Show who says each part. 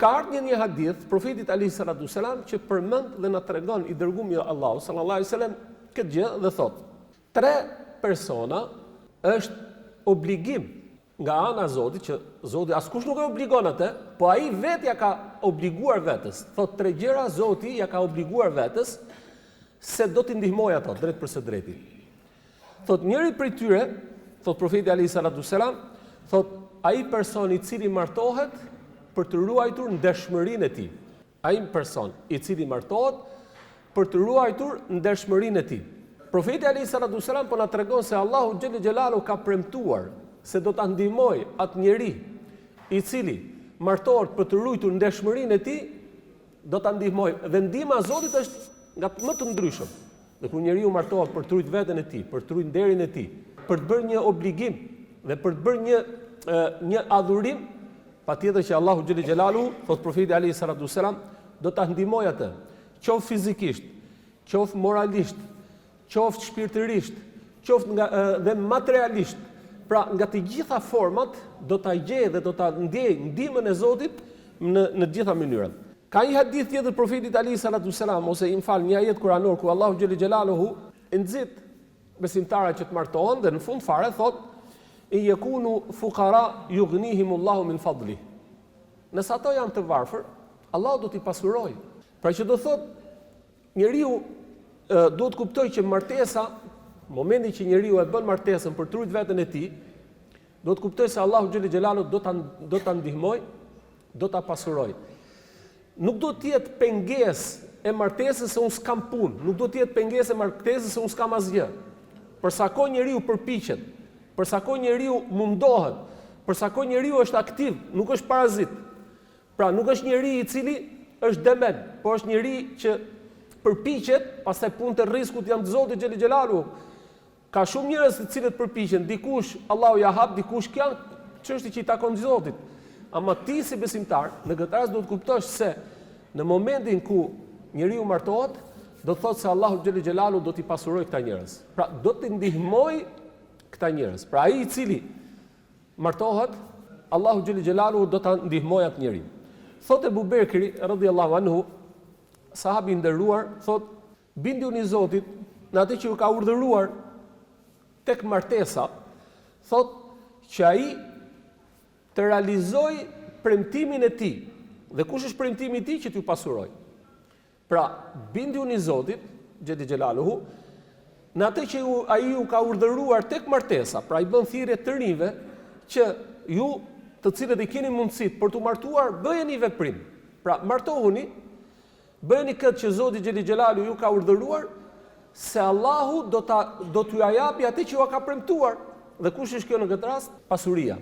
Speaker 1: Ka ardhur një një hadith profetit alayhi salatu selam që përmend dhe na tregon i dërgumi i Allahut sallallahu alaihi wasallam këtë gjë dhe thotë: Tre persona është obligim nga ana e Zotit që Zoti askush nuk e obligon atë, po ai vetë ja ka obliguar vetes. Thotë tre gjëra Zoti ja ka obliguar vetes se do t'i ndihmojë ato drejtpërsëdrejti. Thotë njëri prej tyre, thotë profeti alayhi salatu selam, thotë ai person i cili martohet për të ruajtur ndershmërinë e tij. Ai person i cili martohet për të ruajtur ndershmërinë e tij. Profeti alayhi salatu selam po na tregon se Allahu xhelle xhelalu ka premtuar se do ta ndihmojë atë njeri i cili martohet për të ruajtur ndershmërinë e tij, do ta ndihmojë. Dhe ndihma e Zotit është nga më të ndryshëm. Dhe kur njeriu martohet për të rujt veten e tij, për të rujt nderin e tij, për të bërë një obligim dhe për të bërë një një adhurim, patjetër që Allahu xhelle xhelalu, thot profeti alayhi salatu selam, do ta ndihmojë atë, qoftë fizikisht, qoftë moralisht, qoftë shpirtërisht, qoftë nga dhe materialisht. Pra, nga të gjitha format do ta gjejë dhe do ta ndjejë ndihmën e Zotit në në të gjitha mënyrat. Ka një hadith tjetër të Profetit alejhi salatu selam ose më fal një ajet kuranor ku Allahu xhelle xhelaluhu e nxit besimtarët që të martohen dhe në fund fare thotë in yakunu fuqara yughnihim Allahu min fadli. Nëse ato janë të varfër, Allahu do t'i pasurojë. Pra që do thotë njeriu duhet të kuptojë që martesa, momentin që njeriu e bën martesën për të rujt veten e tij, Duhet të kuptojë se Allahu xhelle xhelalu do ta do ta ndihmojë, do ta pasurojë. Nuk duhet të jetë pengesë e martesës se unë s'kam punë, nuk duhet të jetë pengesë e martesës se unë s'kam asgjë. Për sa kohë njeriu përpiqet, për sa kohë njeriu mundohet, për sa kohë njeriu është aktiv, nuk është parazit. Pra nuk është njeri i cili është dement, por është njeri që përpiqet, pastaj punët e rriskut janë të Zotit xhelle xhelalu. Ka shumë njerëz të cilët përpiqen, dikush Allahu ja hap, dikush kjo çështje që i takon Zotit. Ama ti si besimtar, në këtë rast duhet të kuptosh se në momentin ku njeriu martohet, do të thotë se Allahu xhelle xhelalu do t'i pasurojë këta njerëz. Pra do t'i ndihmojë këta njerëz. Pra ai i cili martohet, Allahu xhelle xhelalu do ta ndihmojë atë njeri. Thotë Ebu Bekri radhiyallahu anhu, sahabi i nderuar, thotë Bindjuni Zotit në atë që ju ka urdhëruar tek martesa, thotë që ai të realizojë premtimin e tij. Dhe kush është premtimi i tij që t'ju pasurojë? Pra, bindjuni Zotit, xhelle xhelaluhu, në atë që ju, ai ju ka urdhëruar tek martesa, pra i bën thirrje të rinjve që ju të cilët i keni mundësitë për t'u martuar, bëjeni veprim. Pra, martohuni Bëjeni këtë që Zoti xhelle xhelalu ju ka urdhëruar, se Allahu do ta do t'jua japi atë që jua ka premtuar. Dhe kush është kjo në këtë rast? Pasuria.